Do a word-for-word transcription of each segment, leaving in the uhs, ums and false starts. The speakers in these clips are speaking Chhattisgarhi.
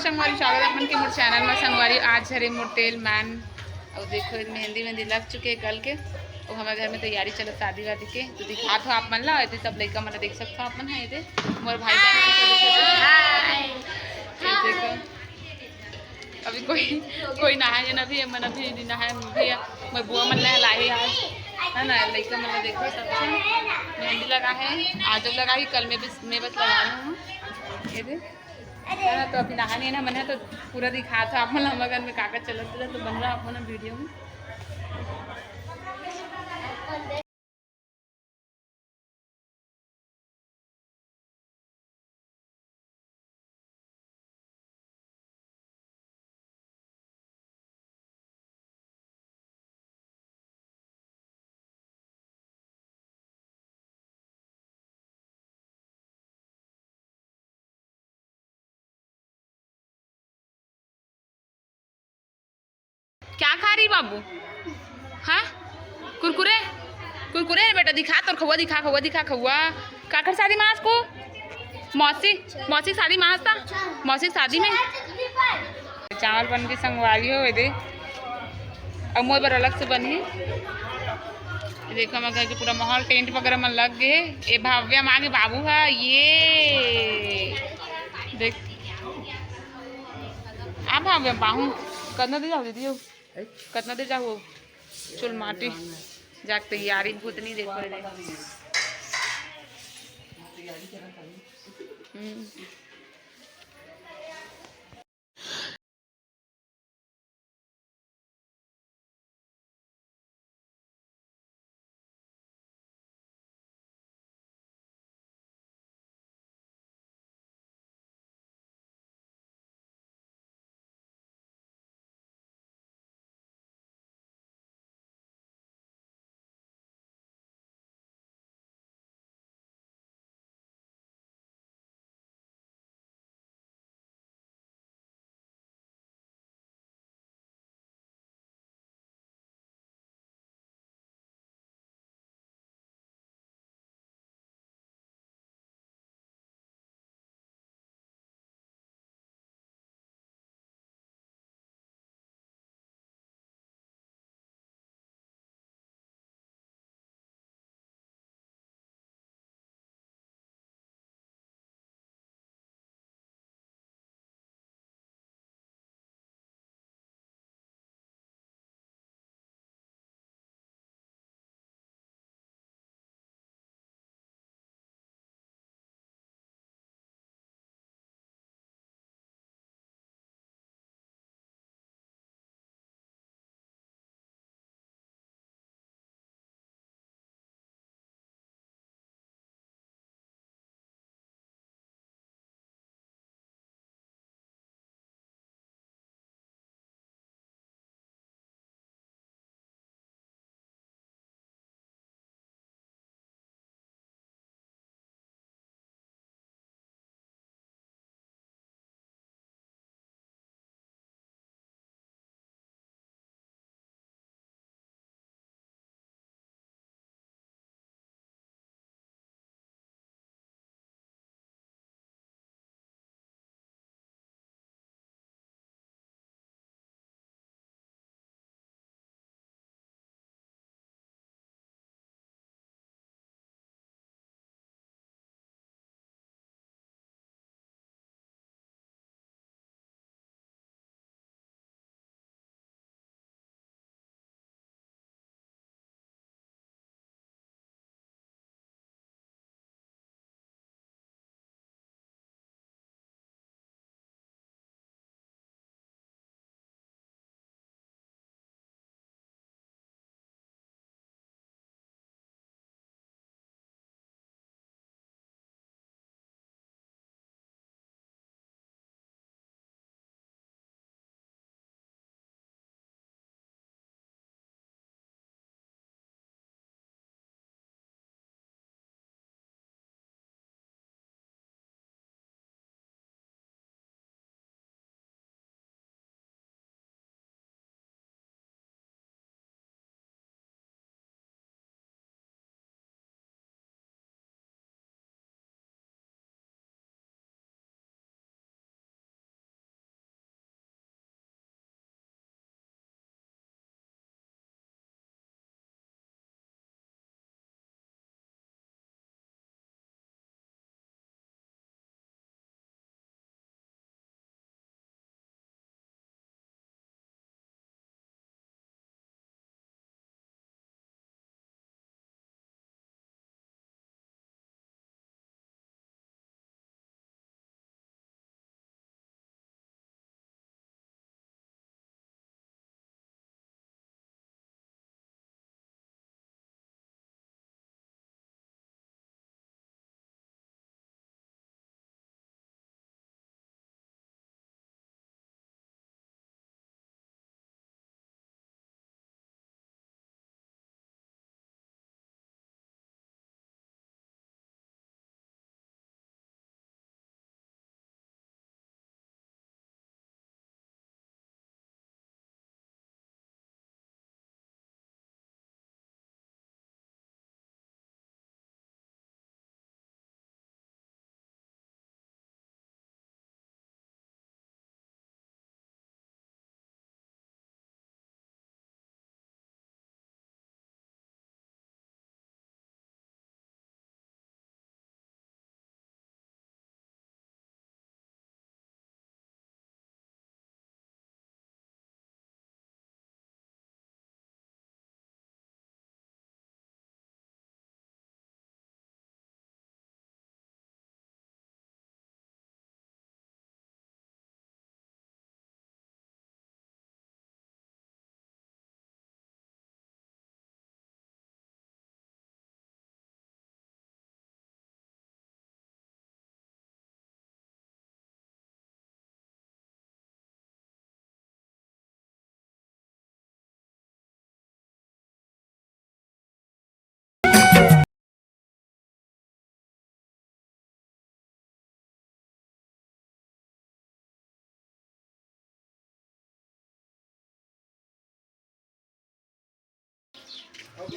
संगवारी, स्वागत है आप मन के मोर चैनल में। संगवारी, आज हरे मोर तेल मैन, अउ देखो, मेहंदी वेहंदी लग चुके हैं कल के। अउ हमारे घर में तैयारी चलत शादी वादी के, तो दिखात हो आप मन ला। एदे सब लइका मन ला देख सकत हो आप मन, है एदे मोर भाई बहन मन को देख सकत हो। ये देखो, अभी कोई, कोई नहाए ना, अभी मन अभी नहीं नहाए, अभी मैं बुआ मन नहलाए आज, है ना। लइका मन ला देखो, सब झन मेहंदी लगा है, आज लगा ही, कल में बस, मैं बस लगा रही हूँ। ये दे, है ना, तो अभी नहाने ना मन है, तो पूरा दिखात हो आप मन ला हमर घर में का का चलत रहा, तो बन रहा आप मन वीडियो में। क्या खा रही बाबू? हाँ, कुरकुरे, कुरकुरे रे बेटा, दिखा तोर खउआ, दिखा खउआ, दिखा खउआ। काकर शादी में आज को? मौसी, मौसी शादी में आज था, मौसी शादी में। चावल बन के संगवारी हो दे, अब मोर बर अलग से बनही। देखो, हमर घर के पूरा माहौल, टेंट वगैरह मन लग गए। ए भाव्या माँ के बाबू है ये, देख। आ भाव्या बाहू, कतना दे जाओ दीदी हो? कतना दे जाओ? चल माटी, जाके तैयारी भूतनी देख पड़े। हम्म।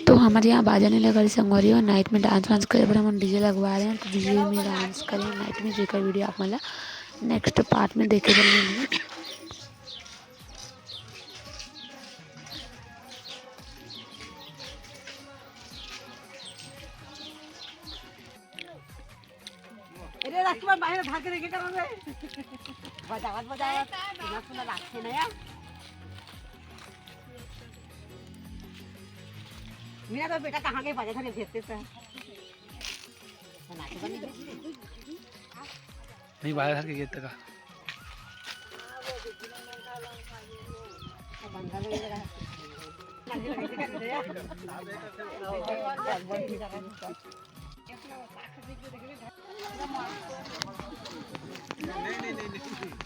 तो हमर यहाँ बाजा नहीं लगा रही संगवारी, और नाइट में डांस वांस करे बर हमन डीजे लगवा रहे हैं। तो डीजे में डांस करें नाइट में, जेकर वीडियो आप मन ला नेक्स्ट पार्ट में देखे बर मिलही। अरे राजकुमार, बाहर भाग के देखे करो रे। बजावत बजावत इतना सुंदर लागते ना यार। मेरा तो बेटा कहाँ के बजा था, भेजते थे। नहीं, बाहर घर के गेट तक।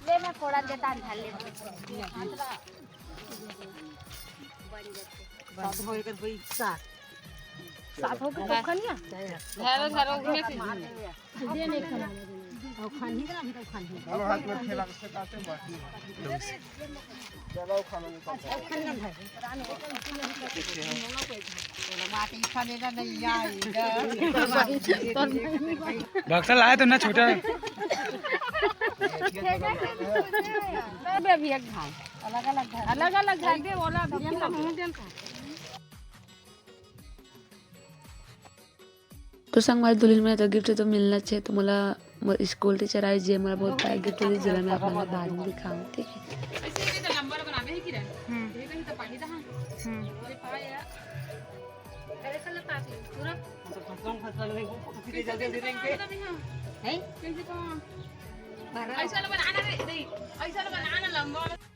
ले, मैं फोड़ा देता, अंधार ले। बन जाते। सात होए कर भाई, सात। सात हो के तो खनिया। घर, घर में से। ये नहीं खाना। तो खानी ना, अभी तो खानी। चलो, हाथ में खेला, इससे काटे, बाकी है। चलो, खा लो, निकल। अच्छा, खाना है। माटी खा लेना नहीं आएगा। बक्सा लाए तो ना छोटा। अबे अभी एक घाल। अलग अलग घाल। अलग अलग घाल दे, ओला अभी हम लोग मुंह देन खा। तो संगवारी, दुल्हन में तो गिफ्ट तो मिलना चाहिए। तो मोला मोर स्कूल टीचर आई, जे मोला बहुत बड़ा गिफ्ट दी, जेला मैं आप मन ला बाद में दिखाऊं, ठीक है? ऐसे ये तो नंबर बनावे है किरण। हम्म। ये कहीं तो पानी था। हम्म। अरे पा यार। अरे कल पास पूरा। फसलों, फसलों में वो कितने जल्दी जल्दी रहेंगे। हैं? कैसे कौन? ऐसा वाला बनाना रे, नहीं, ऐसा वाला बनाना लंबा वाला।